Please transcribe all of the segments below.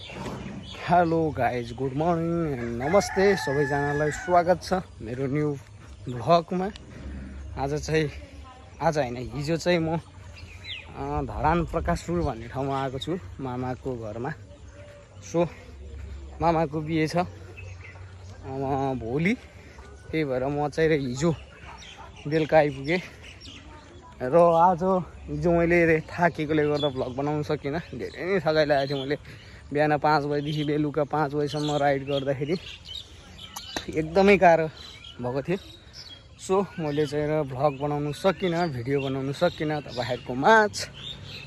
Hello guys, good morning and नमस्ते सबैजनालाई स्वागत छ मेरो न्यू भ्लगमा। आज होइन हिजो चाहिँ म धरान प्रकाशपुर भन्ने ठाउँमा आएको छु मामाको घरमा। सो मामाको बिहे छ भोलि, त्यही भएर म चाहिँ हिजो बेलुका आइपुगेँ र हिजो मैले थाकेकोले गर्दा भ्लग बनाउन सकिनँ। धेरै नै थकाइ लागेको थियो। मैले बिहान 5 बजेदेखि बेलुका 5 बजेसम्म राइड गर्दाखेरि एकदमै गाह्रो भएको थियो। सो मैले चाहिँ भ्लग बनाउनु सकिनँ, भिडियो बनाउनु सकिनँ तपाईँहरूको माझ।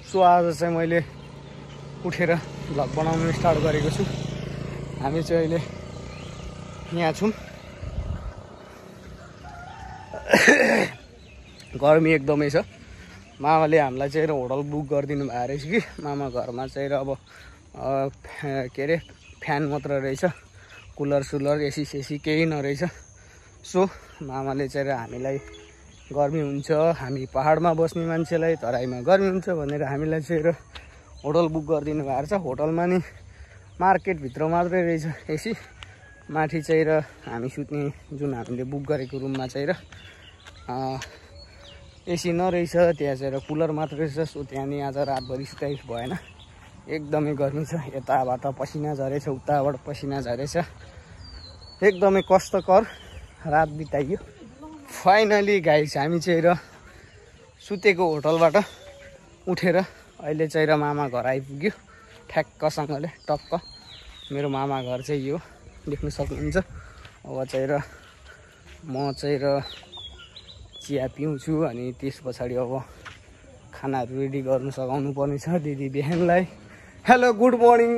सो आज चाहिँ मैले उठेर भ्लग बनाउनु स्टार्ट गरेको छु। हामी चाहिँ अहिले यहाँ छौँ। गर्मी एकदमै छ। मामाले हामीलाई चाहिँ होटल बुक गरिदिनु भएको रहेछ कि मामा घरमा चाहिँ अब के अरे फ्यान मात्र रहेछ, कुलर सुलर एसी सेसी केही नरहेछ। सो मामाले चाहिँ हामीलाई गर्मी हुन्छ, हामी पहाडमा बस्ने मान्छेलाई तराईमा गर्मी हुन्छ भनेर हामीलाई चाहिँ होटल बुक गरिदिनु भएको छ। होटलमा नि मार्केटभित्र मात्रै रहेछ एसी, माथि चाहिँ हामी सुत्ने जुन हामीले बुक गरेको रुममा चाहिँ एसी नरहेछ, त्यहाँ चाहिँ कुलर मात्र रहेछ। सो त्यहाँ नि आज रातभरि सुताइ भएन, एकदमै गर्मी छ। यताबाट पसिना झरेछ, उताबाट पसिना झरेछ, एकदमै कष्टकर रात बिताइयो। फाइनली गाइस हामी चाहिँ सुतेको होटलबाट उठेर अहिले चाहिँ मामा घर आइपुग्यो ठ्याक्कसँगले। टक्क मेरो मामा घर चाहिँ यो देख्न सक्नुहुन्छ। अब चाहिँ म चाहिँ चिया पिउँछु अनि त्यस पछाडि अब खानाहरू रेडी गर्नु सघाउनु पर्ने छ दिदी बहनलाई। Hello good morning.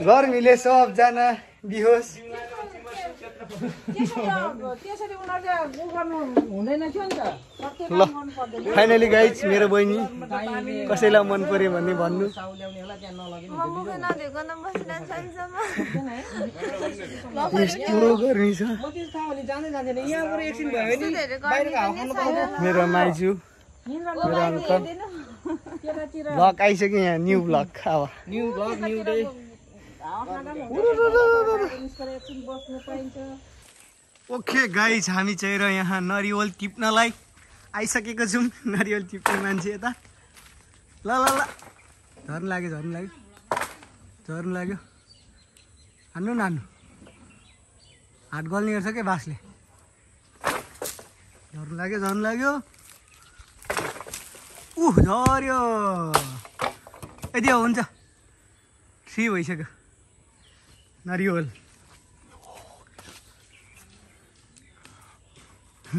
गर्मीले सबजना बिहोस। ल फाइनली गाइज मेरो बहिनी कसैलाई मन पर्यो भने भन्नु। यस्तो गर्मी छ। मेरो माइजू, मेरो अङ्कल भ्लग आइसक्यो यहाँ। न्यू भ्लग, अब new vlog new day. Okay guys हामी चाहिँ यहाँ नरिवल टिप्नलाई आइसकेको छौँ। नरिवल टिप्ने मान्छे यता। ल ल ल झर्नु लाग्यो हान्नु नान्नु, हात गल्ने गर्छ क्या बाँसले। झर्नु लाग्यो झर्यो। यति हो, हुन्छ। 3 भइसक्यो नरिवल। ल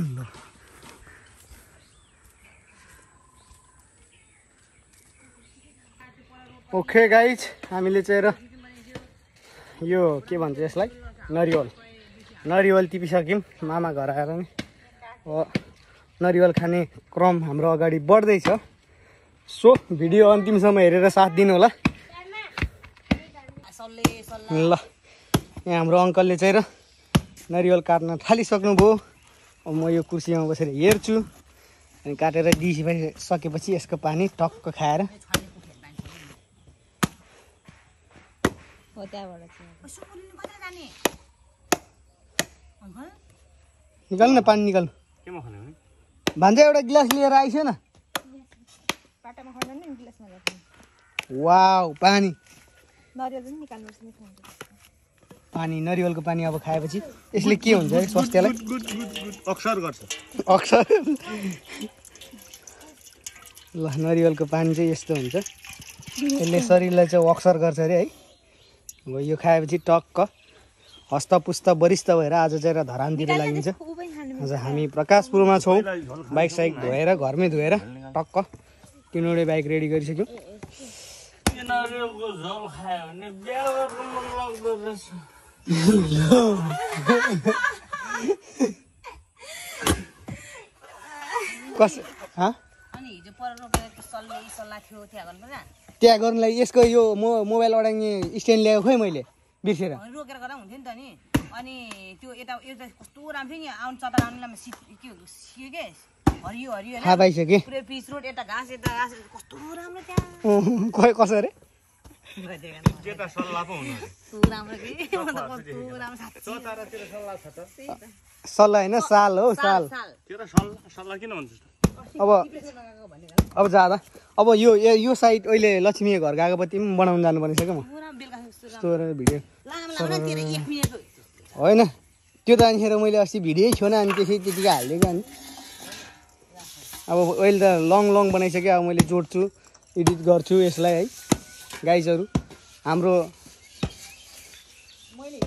ओके गाइज हामीले चाहिँ यो के भन्छ यसलाई, नरिवल टिपिसक्यौँ मामा घर आएर नि। अब नरिवल खाने क्रम हाम्रो अगाडि बढ्दैछ। सो भिडियो अन्तिमसम्म हेरेर साथ दिनु होला। ल यहाँ हाम्रो अङ्कलले चाहिँ नरिवल काट्न थालिसक्नुभयो। अब म यो कुर्सीमा बसेर हेर्छु अनि काटेर दिइसकेपछि यसको पानी टक्क खाएर निकाल्नु न, पानी निकाल्नु। भान्जा एउटा गिलास लिएर आइस न। वाउ पानी नरिवलको पानी अब खाएपछि यसले के हुन्छ है स्वास्थ्यलाई? अक्सर गर्छ। ल नरिवलको पानी चाहिँ यस्तो हुन्छ, यसले शरीरलाई चाहिँ अक्सर गर्छ अरे है। अब यो खाएपछि टक्क हस्तपुष्ट वरिष्ठ भएर आज चाहिँ धरानतिर लागिन्छ। आज हामी प्रकाशपुरमा छौँ। बाइक साइक धोएर घरमै धोएर टक्क 3वटै बाइक रेडी गरिसक्यौँ। त्यहाँ गर्नुलाई यसको यो मोबाइल अडाङ्ने स्ट्यान्ड ल्याएको खोइ मैले बिर्सेर। रोकेर गर्दा हुन्थ्यो नि त नि। अनि त्यो यता कस्तो राम्रो थियो नि, आउनु चतरा आउनुलाई सिक्यो के हरियो थाहा पाइसकेँ। पुरै पिच रोड, यता घाँस कस्तो राम्रो त्यहाँ। खोइ कसरी त्यता सल्लाह पो हुनु तु राम्रो कि म त तु राम्रो साथी चौतारातिर सल्लाह छ त सल्लाह होइन साल हो साल त्यो त सल्लाह किन भन्छ अब जाँदा अब यो साइड अहिले लक्ष्मी घर गएको पछि पनि बनाउनु जानुपर्ने छ क्या म यस्तो भिडियो होइन त्यो त अनिखेर मैले अस्ति भिडियो थिएन अनि त्यसै त्यतिकै हालिदिएको अनि अब अहिले त लङ बनाइसक्यो अब मैले जोड्छु एडिट गर्छु यसलाई है गाइजहरू हाम्रो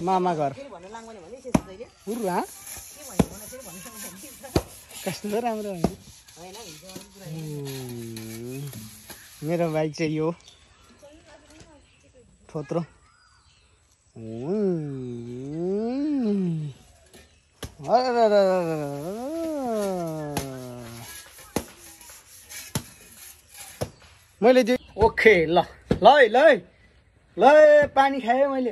मामा घर पुरा कस्तो राम्रो मेरो बाइक चाहिँ यो थोत्रो मैले त्यो ओके ल पानी खाएँ मैले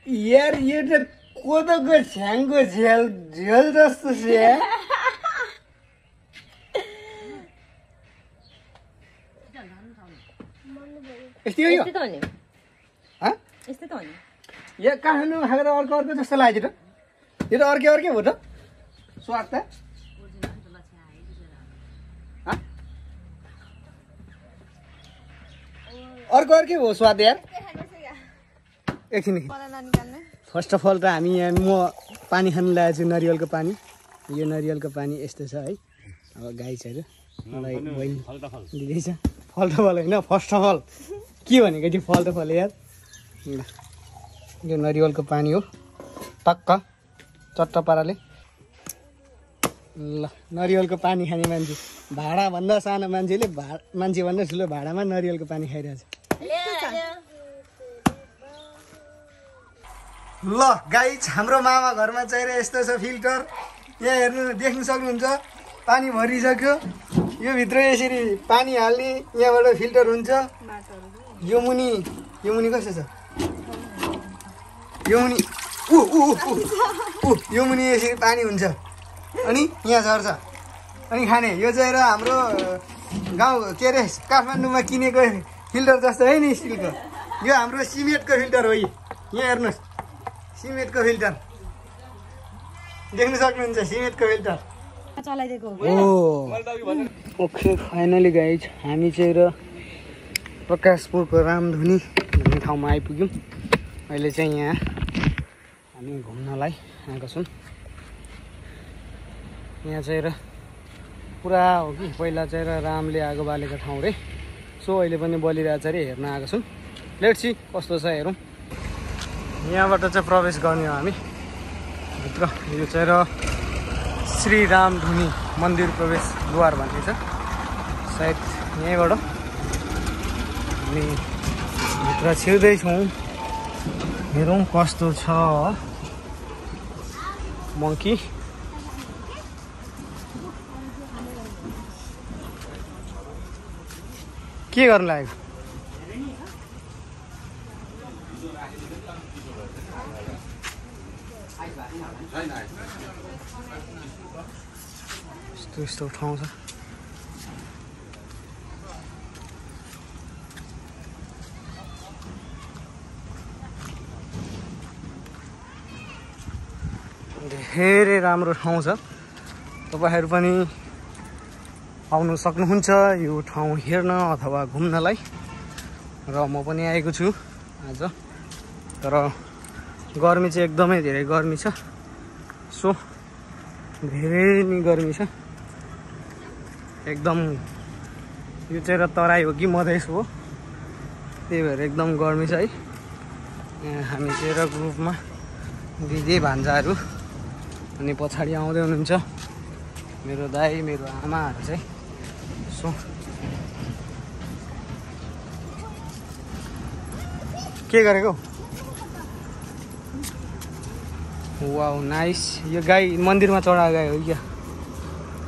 यार यो त कोदोको छ्याङको झेल जस्तो छ यस्तै हो यो यो काठमाडौँमा खाएको त अर्को जस्तो लाग्यो त यो त अर्कै हो त स्वाद त अर्कै हो स्वाद यार एकछिन फर्स्ट अफ अल त हामी यहाँ म पानी खानु लागेको छु नरिवलको पानी यो नरिवलको पानी यस्तो छ है अब गाई चाहिँ मलाई दिँदैछ फल त फल होइन फर्स्ट अफ अल के भनेको त्यो फल त फल यार यो नरिवलको पानी हो टक्क चट्ट पाराले ल नरिवलको पानी खाने मान्छे भाडाभन्दा सानो मान्छेले मान्छेभन्दा ठुलो भाडामा नरिवलको पानी खाइरहेछ ल गाइज हाम्रो मामा घरमा चाहिँ यस्तो छ फिल्टर यहाँ हेर्नु देख्नु सक्नुहुन्छ पानी भरिसक्यो यो भित्र यसरी पानी हाल्ने यहाँबाट फिल्टर हुन्छ यो मुनि कस्तो छ यो मुनि यो मुनि यसरी पानी हुन्छ अनि यहाँ झर्छ अनि खाने यो चाहिँ हाम्रो गाउँ के अरे काठमाडौँमा किनेको फिल्टर जस्तो है नि स्टिलको यो हाम्रो सिमेन्टको फिल्टर हो यहाँ हेर्नुहोस् सिमेन्टको फिल्टर देख्न सक्नुहुन्छ सिमेन्टको फिल्टर चलाइदिएको ओके फाइनली गाइज हामी चाहिँ र प्रकाशपुरको रामधुनी भन्ने ठाउँमा आइपुग्यौँ अहिले चाहिँ यहाँ हामी घुम्नलाई आएको छौँ यहाँ चाहिँ र पुरा हो कि पहिला चाहिँ र रामले आगो बालेको ठाउँ रे सो अहिले पनि बलिरहेछ अरे हेर्न आएको छौँ लेट्स सी कस्तो छ हेरौँ यहाँबाट चाहिँ प्रवेश गर्ने हो हामी भित्र यो चाहिँ र श्री रामधुनी मन्दिर प्रवेशद्वार भन्ने छ सायद यहीँबाट अनि भित्र छिर्दैछौँ हेरौँ कस्तो छ मङ्की के गर्नु लागेको यस्तो ठाउँ छ धेरै राम्रो ठाउँ छ तपाईँहरू पनि आउनु सक्नुहुन्छ यो ठाउँ हेर्न अथवा घुम्नलाई र म पनि आएको छु आज तर गर्मी चाहिँ एकदमै धेरै गर्मी छ सो धेरै नै गर्मी छ एकदम यो चाहिँ र तराई हो कि मधेस हो त्यही भएर एकदम गर्मी छ है यहाँ हामी चाहिँ र ग्रुपमा दिदी भान्जाहरू अनि पछाडि आउँदै हुनुहुन्छ मेरो दाइ मेरो आमाहरू चाहिँ सो के गरेको वाउ नाइस यो गाई मन्दिरमा चढाएको गाई हो क्या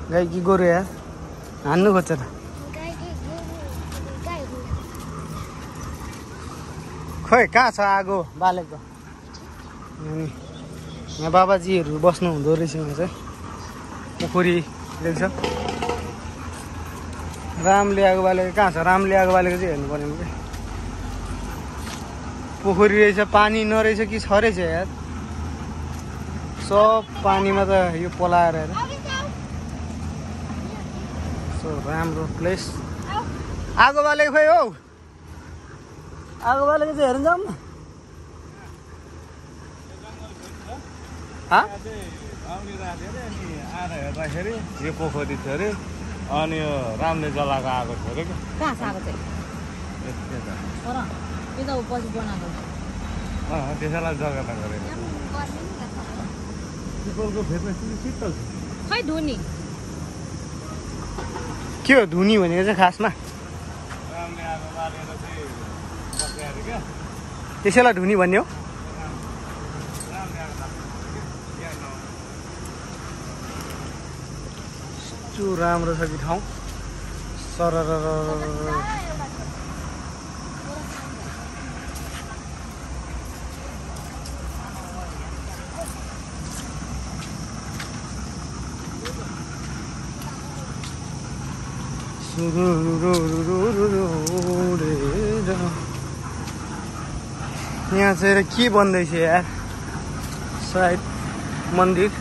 गाई कि गोरु यार हान्नु खोज्छ त खोइ कहाँ छ आगो बालेको अनि यहाँ बाबाजीहरू बस्नु हुँदो रहेछ यहाँ चाहिँ पोखरी रहेछ रामले आगो बालेको कहाँ छ? रामले आगो बालेको चाहिँ हेर्नु पर्यो कि पोखरी रहेछ, पानी नरहेछ कि छ रहेछ यार। सब पानीमा त यो पलाएर हेर। सो राम्रो प्लेस। आगो बालेको खोइ हौ, आगो बालेको चाहिँ हेर्नु जाऊँ न। आएर हेर्दाखेरि यो पोखरी थियो अरे, अनि यो रामले जलाएको आगो थियो अरे। कहाँ छ आगो चाहिँ? यो त पछि बनाएको त्यसैलाई जग्गा नगरेको पिपलको फेदमा शीतल छ। खै धुनी के हो धुनी भनेको चाहिँ खासमा? रामले आगो बालेर चाहिँ बस्यो अरे क्या। त्यसैलाई धुनी भन्ने हो? रामले आगो बालेको कस्तो राम्रो छ कि ठाउँ। सरर यहाँ चाहिँ के बन्दैछ यार? सायद मन्दिर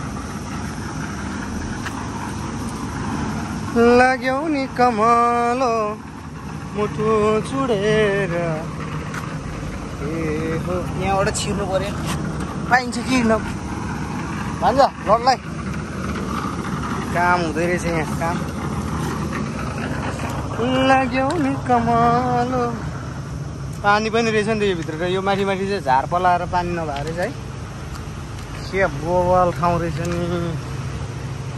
लाग्यो नि कमालो मुटु चुडेर। ए हो यहाँबाट छिर्नु पर्यो। पाइन्छ कि न भन्छ रडलाई? काम हुँदै रहेछ यहाँ, काम लाग्यो नि कमालो। पानी पनि रहेछ नि त यो भित्र। यो माथि माथि चाहिँ झार पलाएर पानी नभएको रहेछ है। के बोवल ठाउँ रहेछ नि।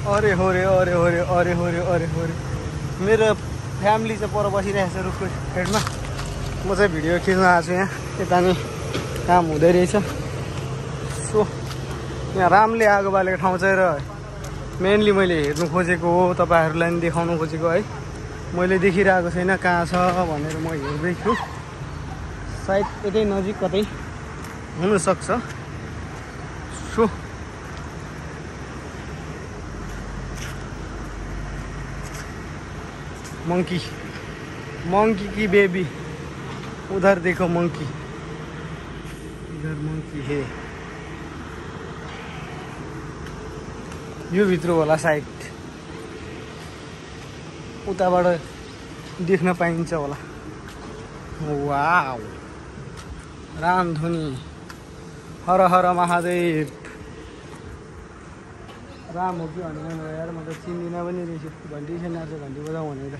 अरे होरे अरे होरे अरे होरे अरे होरे। मेरो फ्यामिली चाहिँ पर बसिरहेको छ रुखको हेडमा। म चाहिँ भिडियो खिच्न आएको छु यहाँ। यता नि काम हुँदै रहेछ। सो यहाँ रामले आगो बालेको ठाउँ चाहिँ र मेनली मैले हेर्नु खोजेको हो, तपाईँहरूलाई पनि देखाउनु खोजेको है। मैले देखिरहेको छैन कहाँ छ भनेर म हेर्दैछु। सायद यतै नजिक कतै हुनसक्छ। सो मंकी मंकी की बेबी, उधर देखो मंकी, इधर मंकी है। यो भित्र होला सायद, उताबाट देख्न पाइन्छ होला। वाउ रामधुनी, हर हर महादेव। राम हो कि भनेर यार म त चिन्दिनँ पनि रहेछु। घन्टी छैन आज घन्टी बजाऊ भनेर।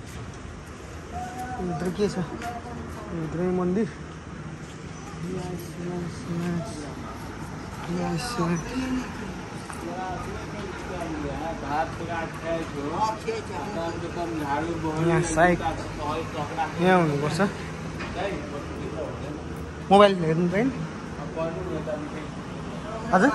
भित्र के छ? भित्रै मन्दिर। यहाँ सायद यहाँ हुनुपर्छ। मोबाइल हेर्नु पाइन् हजुर?